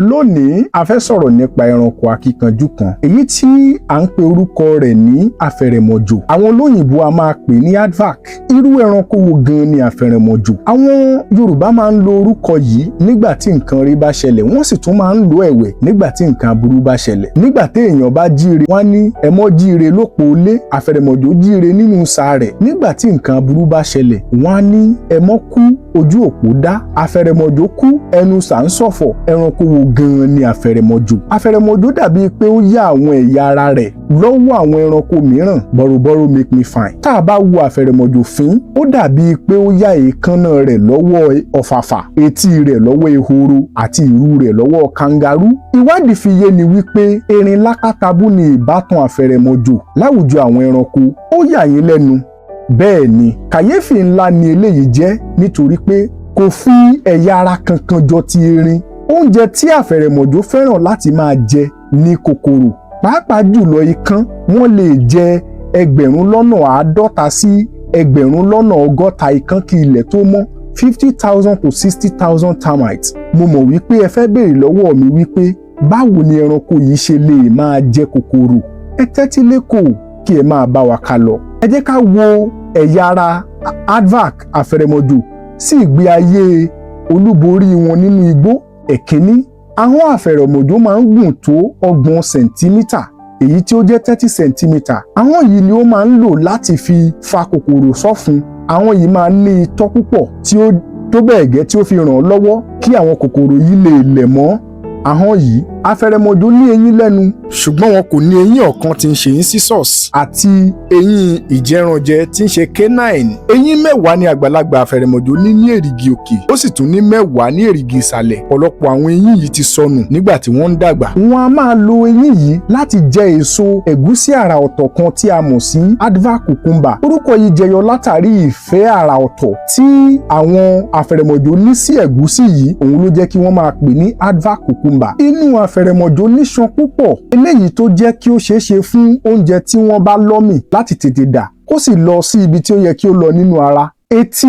Lónìí, a fẹ́ sọ̀rọ̀ nípa ẹranko akíkanjú kan, èyí tí à ń pe orúkọ rẹ̀ ní àfẹ̀rẹ̀mọ̀jò. Àwọn olóyìnbó a máa pè ní aardvark. Irú ẹranko wo gan ni àfẹ̀rẹ̀mọ̀jò? Àwọn Yorùbá máa ń lo orúkọ yìí nígbà tí nǹkan rí bá ṣẹlẹ̀, wọ́n sì tún máa ń lo ẹ̀wẹ̀ nígbà tí nǹkan aburú bá ṣẹlẹ̀. Nígbà tí èèyàn bá jíire, wọ́n ní ẹmọ́ jíire lópo ilé, àfẹ̀rẹ̀mọ̀jò jíire nínú isà rẹ̀. Nígbà tí nǹkan aburú bá ṣẹlẹ̀, wọ́n á ní ẹmọ́ kú, ojú òpó dá, àfẹ̀rẹ̀mọ̀jò kú, ẹnu isà ń ṣọ̀fọ̀. Ẹranko wo gan-an ni àfẹ̀rẹ̀mọ̀jò? Àfẹ̀rẹ̀mọ̀jò dàbí pé ó yá àwọn ẹ̀yà ara rẹ̀ lọ́wọ́ àwọn ẹranko mìíràn. Borrow borrow make me fine. Tá a bá wo àfẹ̀rẹ̀mọ̀jò fín, ó dàbí pé ó yá èékánná rẹ̀ lọ́wọ́ ọ̀fàfà, etí rẹ̀ lọ́wọ́ ehoro àti ìrù rẹ̀ lọ́wọ́ kangaroo. Ìwádìí fi yé ni wípé erin lákàtàbù ni ìbátan àfẹ̀rẹ̀mọ̀jò láwùjọ àwọn ẹranko. Ó yà yín lẹ́nu? Bẹ́ẹ̀ ni, kàyéfì ńlá ni eléyìí jẹ́, nítorí pé kò fi ẹ̀yà ara kankan jọ ti erin. Oúnjẹ tí àfẹ̀rẹ̀mọ̀jò fẹ́ràn láti máa jẹ ní kòkòrò, pàápàá jùlọ ikán. Wọ́n lè jẹ 50,000 sí 60,000 ikán kí ilẹ̀ tó mọ́, 50,000 to 60,000 termites. Mo mọ̀ wípé ẹ fẹ́ béèrè lọ́wọ́ mi wípé báwo ni ẹranko yìí ṣe lè máa jẹ kòkòrò. Ẹ tẹ́tí lékòó kí ẹ máa bá wa ká lọ. Ẹ jẹ́ ká wo ẹ̀yà ara aardvark, àfẹ̀rẹ̀mọ̀jò, sí ìgbé ayé olúborí wọn nínú igbó. Ẹ̀kíní, ahọ́n àfẹ̀rẹ̀mọ̀jò máa ń gùn tó 30 sẹ̀ńtímítà, èyí tí ó jẹ́ 30 centimetre. Ahọ́n yìí ni ó máa ń lò láti fi fa kòkòrò sọ́fun. Ahọ́n yìí máa ń ní itọ́ púpọ̀ tí ó tó bẹ́ẹ̀ gẹ́ tí ó fi ràn án lọ́wọ́ kí àwọn kòkòrò yìí lè lẹ̀ mọ́ ahọ́n yìí. Àfẹ̀rẹ̀mọ̀jò ní eyín lẹ́nu, ṣùgbọ́n wọn kò ní eyín ọ̀kan tí ń ṣe incisors àti eyín ìjẹranjẹ tí ń ṣe canine. Eyín 10 ni àgbàlagbà àfẹ̀rẹ̀mọ̀jò ní ní èrìgì òkè, ó sì tún ní 10 ní èrìgì ìsàlẹ̀. Ọ̀pọ̀lọpọ̀ àwọn eyín yìí ti sọnù nígbà tí wọ́n ń dàgbà. Wọ́n a máa lo eyín yìí láti jẹ èso ẹ̀gúsí àrà ọ̀tọ̀ kan tí a mọ̀ sí aardvark cucumber. Orúkọ yìí jẹyọ látàrí ìfẹ́ àrà ọ̀tọ̀ tí àwọn àfẹ̀rẹ̀mọ̀jò ní sí ẹ̀gúsí yìí. Òun ló jẹ́ kí wọ́n máa pè ní aardvark cucumber. Inú àfẹ̀rẹ̀mọ̀jò níṣan púpọ̀, eléyìí tó jẹ́ kí ó ṣeé ṣe fún oúnjẹ tí wọ́n bá lọ́mì láti tètè dà, kó sì lọ sí ibi tí ó yẹ kí ó lọ nínú ara. Etí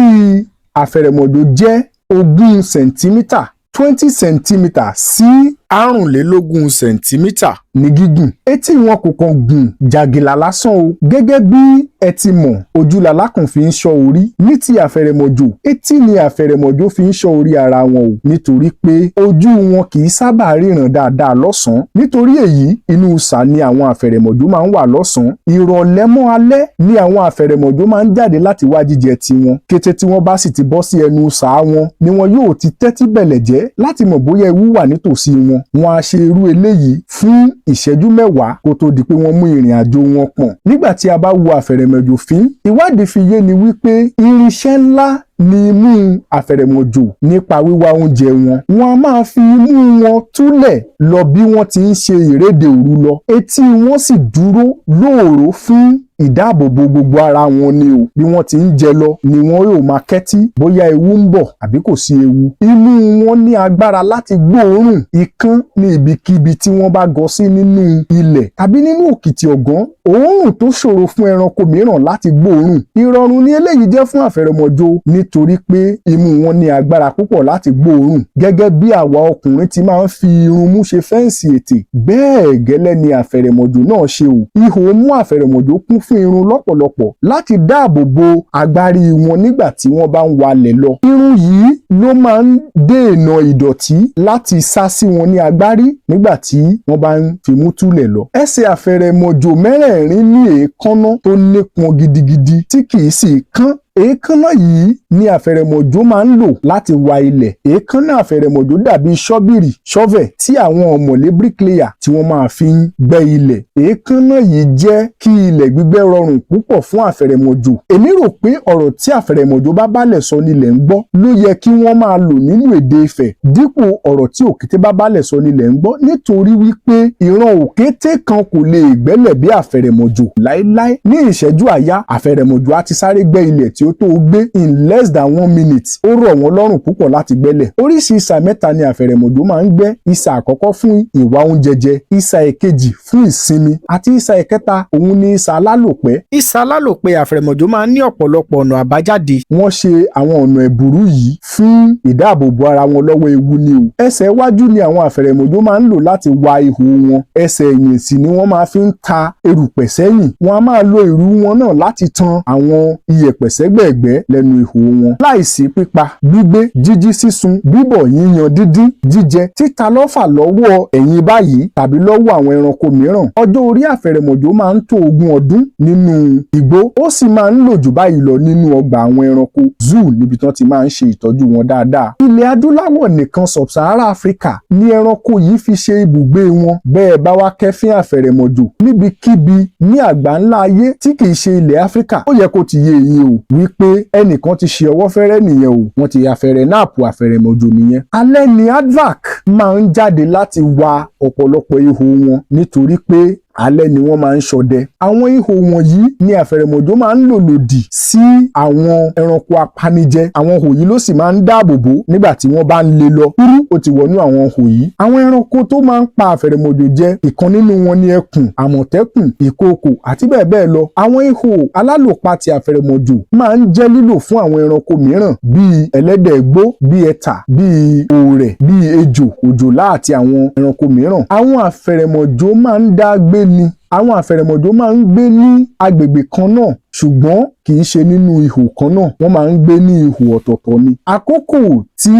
àfẹ̀rẹ̀mọ̀jò jẹ́ 20 sẹ̀ńtímítà, 20 centimetre, sí 25 sẹ̀ńtímítà ní gígùn. Etí wọn kò kàn gùn jàgìlà lásán o. Gẹ́gẹ́ bí ẹ ti mọ̀, ojú lalákàn fi ń ṣọ́ orí. Ní ti àfẹ̀rẹ̀mọ̀jò, etí ni àfẹ̀rẹ̀mọ̀jò fi ń ṣọ́ orí ara wọn o, nítorí pé ojú wọn kì í sábà ríran dáadáa lọ́sàn-án. Nítorí èyí, inú isà ni àwọn àfẹ̀rẹ̀mọ̀jò máa ń wà lọ́sàn-án. Ìrọ̀lẹ́ mọ́ alẹ́ ni àwọn àfẹ̀rẹ̀mọ̀jò máa ń jáde láti wá jíjẹ tiwọn. Kété tí wọ́n bá sì ti bọ́ sí ẹnu isà wọn ni wọn yóò ti tẹ́tí bẹ̀lẹ̀jẹ́ láti mọ̀ bóyá ewu wà nítòsí wọn. Wọn á ṣe irú eléyìí fún ìṣẹ́jú 10 kó tó di pé wọ́n mú ìrìn àjò wọn pọ̀n. Nígbà tí a bá wo àfẹ̀rẹ̀mọ̀jò fín, ìwádìí fi yé ni wípé irinṣẹ́ ńlá ni imú àfẹ̀rẹ̀mọ̀jò nípa wíwá oúnjẹ wọn. Wọn a máa fi imú wọn túlẹ̀ lọ bí wọ́n ti ń ṣe ìréde òru lọ. Etí wọn sì dúró lóòró fún ìdáàbòbò gbogbo ara wọn ni o. Bí wọ́n ti ń jẹ lọ ni wọn yóò máa kẹ́tí bóyá ewu ń bọ̀ àbí kò sí ewu. Imú wọn ní agbára láti gbóòórùn ikán ní ibikíbi tí wọ́n bá gọ sí nínú ilẹ̀ tàbí nínú òkìtì ọ̀gán, òórùn tó ṣòro fún ẹranko mìíràn láti gbóòórùn. Ìrọ̀rùn ni eléyìí jẹ́ fún àfẹ̀rẹ̀mọ̀jò, nítorí pé imú wọn ní agbára púpọ̀ láti gbóòórùn. Gẹ́gẹ́ bí àwa ọkùnrin ti máa ń fi irun mú ṣe fence ètè, bẹ́ẹ̀ gẹ́lẹ́ ni àfẹ̀rẹ̀mọ̀jò náà ṣe o. Ihò imú àfẹ̀rẹ̀mọ̀jò kún fún irun lọ́pọ̀lọpọ̀ láti dáàbò bo agbárí wọn nígbà tí wọ́n bá ń walẹ̀ lọ. Irun yìí ló máa ń dènà ìdọ̀tí láti sá sí wọn ní agbárí nígbà tí wọ́n bá ń fimú túlẹ̀ lọ. Ẹsẹ̀ àfẹ̀rẹ̀mọ̀jò mẹ́rẹ̀ẹ̀rin ní èékánná tó nípọn gidigidi tí kìí sì kán. Èékánná yìí ni àfẹ̀rẹ̀mọ̀jò máa ń lò láti wa ilẹ̀. Èékánná àfẹ̀rẹ̀mọ̀jò dàbí ṣọ́bìrì, shovel, tí àwọn ọ̀mọ̀lé, bricklayer, tí wọ́n máa fi ń gbẹ́ ilẹ̀. Èékánná yìí jẹ́ kí ilẹ̀ gbígbẹ́ rọrùn púpọ̀ fún àfẹ̀rẹ̀mọ̀jò. Èmi rò pé ọ̀rọ̀ tí àfẹ̀rẹ̀mọ̀jò bá bálẹ̀ sọ nílẹ̀ ń gbọ́ ló yẹ kí wọ́n máa lò nínú èdè Ifẹ̀ dípò ọ̀rọ̀ tí òkété bá bálẹ̀ sọ nílẹ̀ ń gbọ́, nítorí wípé ìran òkété kan kò lè gbẹ́lẹ̀ bí àfẹ̀rẹ̀mọ̀jò láéláé. Ní ìṣẹ́jú àyá, àfẹ̀rẹ̀mọ̀jò á ti sáré gbẹ́ ilẹ̀ tí ó àfẹ̀rẹ̀mọ̀jò tó gbé in less than one minute. Ó rọ̀ wọ́n lọ́rùn púpọ̀ láti gbẹ́lẹ̀. Oríṣi ìsà mẹ́ta ni àfẹ̀rẹ̀mọ̀jò máa ń gbẹ́: ìsà àkọ́kọ́ fún ìwà oúnjẹ jẹ, ìsà ìkejì fún ìsinmi, àti ìsà ìkẹta, òun ni ìsà alálòpẹ́. Ìsà alálòpẹ́ àfẹ̀rẹ̀mọ̀jò máa ń ní ọ̀pọ̀lọpọ̀ ọ̀nà àbájáde. Wọ́n ṣe àwọn ọ̀nà ẹ̀bùrú yìí fún ìdáàbòbò ara wọn lọ́wọ́ ewu ni o. Ẹsẹ̀ iwájú ni àwọn àfẹ̀rẹ̀mọ̀jò máa ń lò láti wa ihò wọn. Ẹsẹ̀ ẹ̀yìn sì ni wọ́n máa fi ń ta erùpẹ̀ sẹ́yìn. Wọ́n á máa lo ìrù wọn náà láti tan àwọn iyẹ̀pẹ̀ sẹ́gbẹ̀ẹ̀gbẹ́ lẹ́nu ihò wọn. Láìsí pípa, gbígbé, jíjí, sísun, bíbọ̀, yíyan, dídín, jíjẹ, títa lọ́fà lọ́wọ́ ẹ̀yìn báyìí tàbí lọ́wọ́ àwọn ẹranko mìíràn. Ọjọ́ orí àfẹ̀rẹ̀mọ̀jò máa ń tó 20 ọdún nínú igbó, ó sì máa ń lò jù báyìí lọ nínú ọgbà àwọn ẹranko, zoo, níbi tí wọ́n ti máa ń ṣe ìtọ́jú wọn dáadáa. Ilẹ̀ Adúláwọ̀ nìkan, Sub-Sahara Africa, ní ẹranko yìí fi ṣe ibùgbé wọn. Bẹ́ẹ̀ bá wá kẹ́fín àfẹ̀rẹ̀mọ̀jò níbikíbi ní àgbáńlá ayé tí kìí ṣe ilẹ̀ Áfíríkà, ó yẹ kó ti yé yín o wípé ẹnìkan ti ṣe ọwọ́ fẹ́rẹ́ nìyẹn o. Wọ́n ti àfẹ̀rẹ̀ náàpù àfẹ̀rẹ̀mọ̀jò nìyẹn. Alẹ́ ni aardvark máa ń jáde láti wa ọ̀pọ̀lọpọ̀ ihò wọn, nítorí pé alẹ́ ni wọ́n máa ń ṣọdẹ. Àwọn ihò wọ̀nyí ni àfẹ̀rẹ̀mọ̀jò máa ń lò lòdì sí àwọn ẹranko apanijẹ. Àwọn ihò yìí ló sì máa ń dáàbò bò nígbà tí wọ́n bá ń lé lọ. Kúrú ó ti wọnú àwọn ihò yìí. Àwọn ẹranko tó máa ń pa àfẹ̀rẹ̀mọ̀jò jẹ, ìkan nínú wọn ni ẹkùn, àmọ̀tẹ́kùn, ìkookò àti bẹ́ẹ̀ bẹ́ẹ̀ lọ. Àwọn ihò alálòpá ti àfẹ̀rẹ̀mọ̀jò máa ń jẹ́ lílò fún àwọn ẹranko mìíràn bíi ẹlẹ́dẹ̀ igbó, bíi ẹ̀tà, bíi òòrẹ̀, bíi ejò, òjòlá àti àwọn ẹranko mìíràn. Àwọn àfẹ̀rẹ̀mọ̀jò máa ń dá gbé ni. Àwọn àfẹ̀rẹ̀mọ̀jò máa ń gbé ní agbègbè kan náà, ṣùgbọ́n kì í ṣe nínú ihò kan náà. Wọ́n máa ń gbé ní ihò ọ̀tọ̀ọ̀tọ̀ ni. Àkókò tí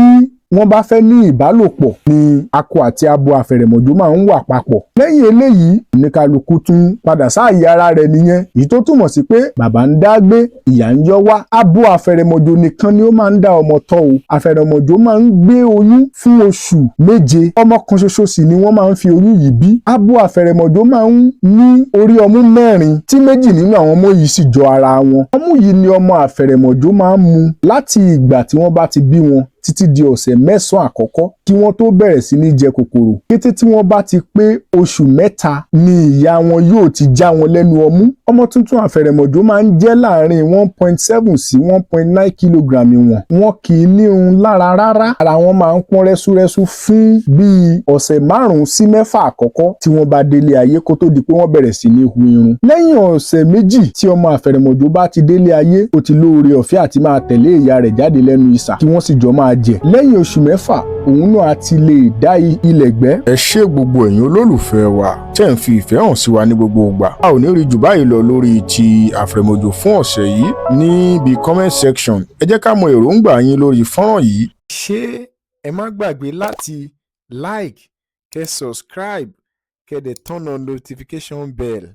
wọ́n bá fẹ́ ní ìbálòpọ̀ ni akọ àti abo àfẹ̀rẹ̀mọ̀jò máa ń wà papọ̀. Lẹ́yìn eléyìí, oníkálukú tún padà sáàyè ara rẹ̀ nìyẹn, èyí tó túmọ̀ sí pé bàbá ń dá gbé, ìyá ń yọ wá. Abo àfẹ̀rẹ̀mọ̀jò nìkan ni ó máa ń dá ọmọ tọ́ o. Àfẹ̀rẹ̀mọ̀jò máa ń gbé oyún fún oṣù 7. Ọmọ kan ṣoṣo sì ni wọ́n máa ń fi oyún yìí bí. Abo àfẹ̀rẹ̀mọ̀jò máa ń ní orí ọmú mẹ́rin, tí méjì nínú àwọn ọmú yìí sì jọ ara wọn. Ọmú yìí ni ọmọ àfẹ̀rẹ̀mọ̀jò máa ń mu láti ìgbà tí wọ́n bá ti bí wọn títí di ọ̀sẹ̀ 9 àkọ́kọ́ kí wọ́n tó bẹ̀rẹ̀ sí ní jẹ kòkòrò. Kété tí wọ́n bá ti pé oṣù 3 ni ìyá wọn yóò ti já wọn lẹ́nu ọmú. Ọmọ tuntun àfẹ̀rẹ̀mọ̀jò máa ń jẹ́ láàrin 1.7 sí 1.9 kilogram ìwọ̀n. Wọn kì í ní irun lára rárá. Ara wọn máa ń pọ́n rẹ́súrẹ́sú fún bíi ọ̀sẹ̀ 5 sí 6 àkọ́kọ́ tí wọ́n bá délé ayé kó tó di pé wọ́n bẹ̀rẹ̀ sí ní hu irun. Lẹ́yìn ọ̀sẹ̀ 2 tí ọmọ àfẹ̀rẹ̀mọ̀jò bá ti délé ayé, ó ti lóore ọ̀fẹ́ àti máa tẹ̀lé ìyá rẹ̀ jáde lẹ́nu isà kí wọ́n sì jọ máa jẹ. Lẹ́yìn oṣù 6, òun náà á ti lè dá ilẹ̀ gbẹ́. Ẹ ṣé, gbogbo ẹ̀yin olólùfẹ́ wa tẹ́ ń fi ìfẹ́ hàn sí wa ní gbogbo ìgbà. A ò ní rí jù báyìí lọ lórí ti àfẹ̀rẹ̀mọ̀jò fún ọ̀sẹ̀ yìí. Níbi comment section, ẹ jẹ́ ká mọ èròǹgbà yín lórí fọ́nrán yìí. Ṣé ẹ má gbàgbé láti like, kẹ́ subscribe, kẹ́ dẹ̀ turn on notification bell.